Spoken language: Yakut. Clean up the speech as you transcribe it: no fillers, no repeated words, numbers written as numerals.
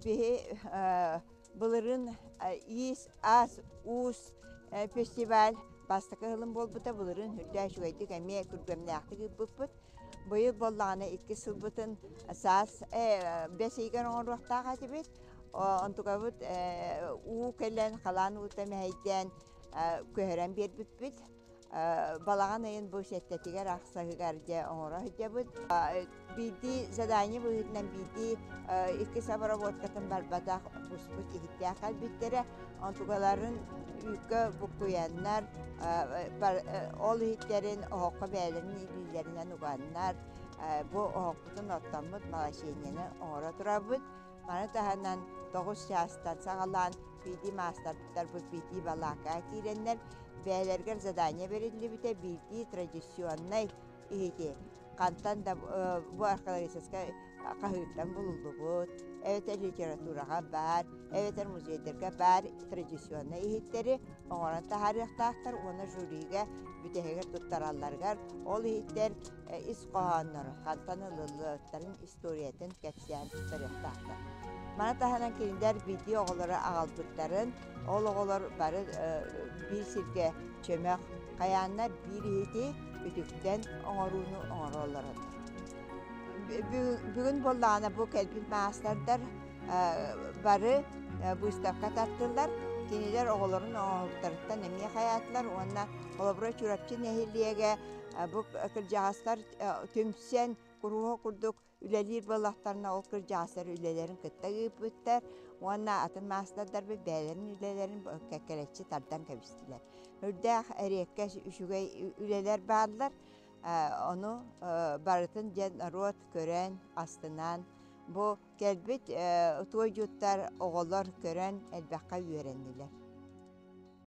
Биһи былырыын иис, ас, уус фестиваль бастакы сылым буолбута. Былырыын үрдээ үчүгэйдик эмиэ күргүөмнээхтик ыыппыппыт. Быйыл буоллаҕына иккис сылбытын саас бэс ыйыгар оҥоруохтаах этибит. Онтукабыт уу кэлэн, халаан уута мэһэйдээн көһөрөн биэрбиппит. Балаҕан ыйын бу сэттэтигэр ахсаһыгар дьэ оҥоро сылдьабыт. Биирдии задание быһыытынан биирдии иккис обработкатын барбатах буспут иһиттээх кэлбиттэрэ. Онтугаларын үүккэ буккуйаннар, ол иһиттэрин оһоххо бэйэлэрин илиилэринэн уганнар, бу оһохпутун оттоммут малашенияны оҥоро турабыт. Маны таһынан 9 чаастан саҕалаан биирдии маастардарбыт биирдии балаакаҕа киирэннэр бэйэлэригэр задание бэриллибитэ биирдии традиционнай иһити хантан да бу археологическай хаһыыттан булуллубут эбэтэр литератураҕа баар эбэтэр музейдарга баар традиционнай иһиттэри оҥорон таһаарыахтаахтар уонна жюрига бүтэһигэр туттаралларыгар ол иһиттэр ис хоһооннорун хантан ылыллыбыттарын историятын кэпсээн туттарыахтаахтар. Маны таһынан кинилэр биирдии оҕолору аҕалбыттарын, ол оҕолор бары биир сиргэ чөмөх хайааннар биир иһити үтүктэн оҥорууну оҥороллорун. Бүгүн буоллаҕына бу кэлбит маастардар бары выставка тартылар. Кинилэр оҕолорун оҥоһуктарыттан эмиэ хайаатылар уонна холобура Чурапчы нэһилиэгэ бу кырдьаҕастар түмсэн куруһуок курдук үлэлиир буоллахтарына ол кырдьаҕастар үлэлэрин кытта ыыппыттар уонна атын маастардарбыт бэйэлэрин үлэлэрин кэккэлэччи тардан кэбистилэр. Үрдээх эриэккэс үчүгэй үлэлэр бааллар. Ону барытын диэн норуот көрөн, астынан бу кэлбит туойдьуттар оҕолор көрөн элбэххэ үөрэннилэр.